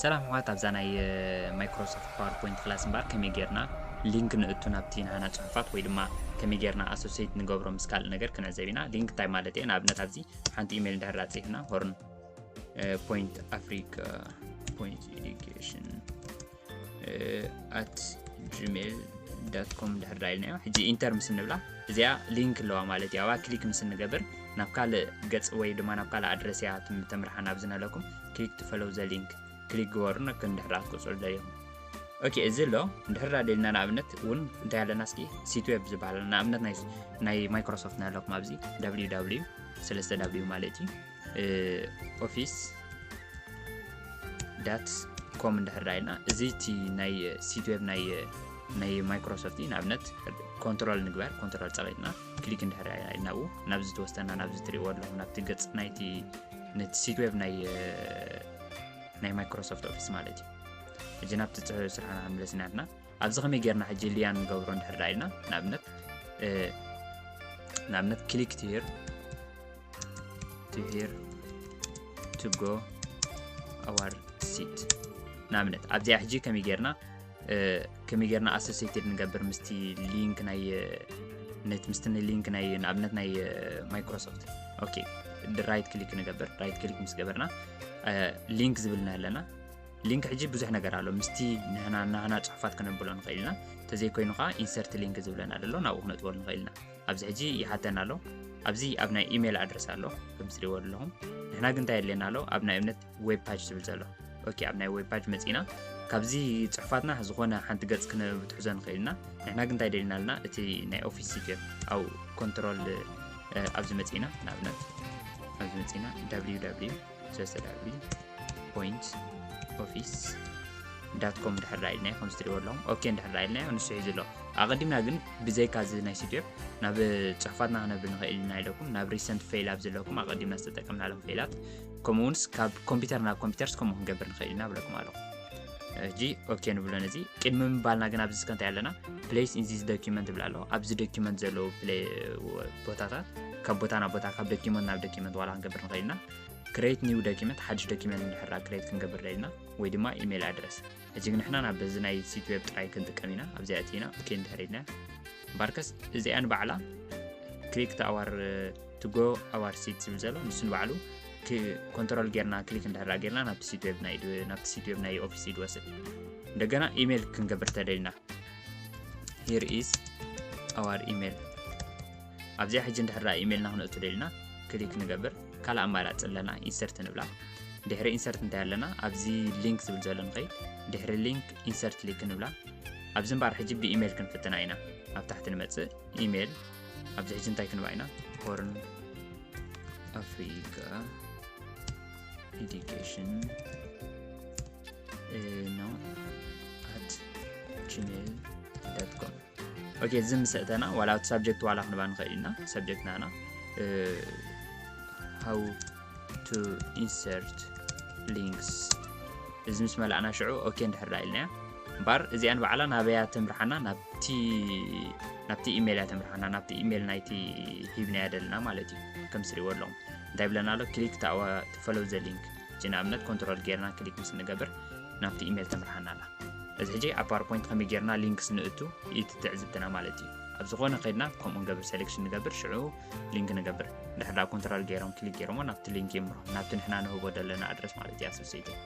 ሰላም ኣሕዋት፣ ኣብዛ ናይ ማይክሮሶፍት ፓወርፖይንት ክላስ እምበር ከመይ ጌርና ሊንክ ንእቱ ናብቲ ናህና ጽሑፋት ወይ ድማ ከመይ ጌርና ኣሶሴት ንገብሮ ምስ ካልእ ነገር ክንዕዘብ ኢና። ሊንክ እንታይ ማለት እየ? ንኣብነት ኣብዚ ሓንቲ ኢሜይል እንድሕር ጽሒፍና ሆርን ፖይንት ኣፍሪካ ፖይንት ኤዱኬሽን ኣት ጂሜል ዳት ኮም እንድሕር ዳኢልናዮ ሕጂ ኢንተር ምስ እንብላ እዚኣ ሊንክ ኣለዋ ማለት እዩ። ኣብኣ ክሊክ ምስ እንገብር ናብ ካልእ ገጽ ወይ ድማ ናብ ካልእ ኣድረስ እያ ተምርሓና። ኣብዚ ነለኩም ክሊክ ትፈለው ዘ ሊንክ ክሊክ ግበሩን ክንድሕር ኣትቆጽሩ ደሊኹም። ኦኬ፣ እዚ ኣሎ። እንድሕር ደሊልና ንኣብነት እውን እንታይ ኣለና እስኪ ሲት ዌብ ዝበሃል ንኣብነት ናይ ማይክሮሶፍት ናለኩም ኣብዚ www ሰለስተ w ማለት እዩ ኦፊስ ዳት ኮም እንድሕር ደሊልና እዚ እቲ ናይ ሲት ዌብ ናይ ናይ ማይክሮሶፍት እዩ። ንኣብነት ኮንትሮል ንግበር፣ ኮንትሮል ጸቒጥና ክሊክ እንድሕር ኢልና ብኡ ናብዚ ትወስደና ናብዚ ትሪእዎ ኣለኹም ናብቲ ገጽ ናይቲ ነቲ ሲት ዌብ ናይ ናይ ማይክሮሶፍት ኦፊስ ማለት እዩ። ሕጂ ናብቲ ስራሕና ክንምለስ ኢና። ኣብዚ ከመይ ጌርና ሕጂ ሊያን ንገብሮ እንድሕር ደሊልና ንኣብነት ንኣብነት ክሊክ ቲር ቲር ቱ ጎ ኣዋር ሲት ንኣብነት ኣብዚኣ ሕጂ ከመይ ጌርና ከመይ ጌርና ኣሶሴትድ ንገብር ምስቲ ሊንክ ናይ ምስቲ ሊንክ ናይ ንኣብነት ናይ ማይክሮሶፍት። ኦኬ፣ ራይት ክሊክ ንገብር። ራይት ክሊክ ምስ ገበርና ሊንክ ዝብልና ኣለና። ሊንክ ሕጂ ብዙሕ ነገር ኣሎ። ምስቲ ናህና ጽሑፋት ክነብሎ ንኽእል ኢና። እንተዘይኮይኑ ከዓ ኢንሰርት ሊንክ ዝብለና ዘሎ ናብኡ ክነጥበሉ ንኽእል ኢና። ኣብዚ ሕጂ ይሓተና ኣሎ። ኣብዚ ኣብ ናይ ኢሜይል ኣድረስ ኣሎ ከም ትሪእዎ ኣለኹም። ንሕና ግን እንታይ የድልየና ኣሎ? ኣብ ናይ እምነት ዌብ ፓጅ ዝብል ዘሎ። ኦኬ፣ ኣብ ናይ ዌብ ፓጅ መጺና ካብዚ ጽሑፋትና ዝኾነ ሓንቲ ገጽ ክንብትሕዞ ንኽእል ኢና። ንሕና ግን እንታይ ደሊና ኣለና? እቲ ናይ ኦፊስ ሲት ዌብ ኣብ ኮንትሮል ኣብዚ መጺና ንኣብነት ኣብዚ መጺና www ሰለስተ w point office dot com ድሕር ዳኢልና ከም ዝትሪእዎ ኣለኹም ኦኬ እንድሕር ዳኢልና ንሱ ሒዙ ኣሎ። ኣቐዲምና ግን ብዘይካ እዚ ናይ ሲት ዌብ ናብ ጽሑፋትና ክነብል ንኽእል ኢና ኢለኩም ናብ ሪሰንት ፌል ኣብ ዘለኩም ኣቐዲምና ዝተጠቀምናሎም ፌላት ከምኡ እውን ካብ ኮምፒውተር ናብ ኮምፒውተርስ ከምኡ ክንገብር ንኽእል ኢና ብለኩም ኣለኹ። ሕጂ ኦኬ ንብሎ ነዚ ቅድሚ ምባልና ግን ኣብዚ እስከ እንታይ ኣለና place in this document ይብል ኣሎ። ኣብዚ ዶኪመንት ዘለዉ ቦታታት ካብ ቦታ ናብ ቦታ ካብ ዶኪመንት ናብ ዶኪመንት ዋላ ክንገብር ንኽእል ኢና። Create new document ሓድሽ ዶኪመንት እንድሕር ክሬት ክንገብር ደሊና ወይ ድማ ኢሜይል ኣድረስ። ሕጂ ንሕና ናብ በዚ ናይ ሲት ዌብ ጥራይ ክንጥቀም ኢና። ኣብዚኣ እቲና ኦኬ እንድሕር ኢልና እምበርከስ እዚኣ ንባዕላ click to our to go our seat ዝብል ዘሎ ንሱ ንባዕሉ ኮንትሮል ጌርና ክሊክ እንድሕር ጌርና ናብቲ ሲት ዌብ ናይ ናብቲ ሲት ዌብ ናይ ኦፊስ ይድወስድ። እንደገና ኢሜይል ክንገብር ተደሊና here is our email ኣብዚኣ ሕጂ እንድሕር ኢሜይልና ክነእቱ ደሊና ክሊክ ንገብር። ካልእ ኣማራፂ ኣለና ኢንሰርት ንብላ። ድሕሪ ኢንሰርት እንታይ ኣለና ኣብዚ ሊንክ ዝብል ዘሎ ንኸይድ። ድሕሪ ሊንክ ኢንሰርት ክሊክ ንብላ። ኣብዚ እምበኣር ሕጂ ብኢሜይል ክንፍትና ኢና። ኣብ ታሕቲ ንመፅእ ኢሜይል ኣብዚ ሕጂ እንታይ ክንባ ኢና ሆርን ኣፍሪካ ኤዱኬሽን no at gmail dot com ኦኬ። እዚ ምስ ኣእተና ዋላ እቲ ሳብጀክት ዋላ ክንባ ንኽእል ኢና። ሳብጀክት ናና how to insert links እዚ ምስ መላእና ሽዑ ኦኬ እንድሕር ኢልናያ እምበኣር እዚኣ ንባዕላ ናበያ ተምርሓና ናብቲ ናብቲ ኢሜይል እያ ተምርሓና ናብቲ ኢሜይል ናይቲ ሂብናያ ደለና ማለት እዩ። ከም ስሪዎ ኣለኹም እንታይ ብለና ኣሎ click to follow the link ሕጂ ንኣብነት ኮንትሮል ጌርና ክሊክ ምስ ንገብር ናብቲ ኢሜይል ተምርሓና ኣላ። እዚ ሕጂ ኣብ ፓወርፖይንት ከመይ ጌርና ሊንክስ ንእቱ እዩ ትዕዝብትና ማለት እዩ። ኣብ ዝኾነ ከድና ከምኡ ንገብር ሴሌክሽን ንገብር ሽዑ ሊንክ ንገብር ድሕር ዳ ኮንትሮል ጌሮም ክሊክ ጌሮሞ ናብቲ ሊንክ ይምሮ ናብቲ ንሕና ንህቦ ደለና ኣድረስ ማለት እዩ ኣሶሴይትድ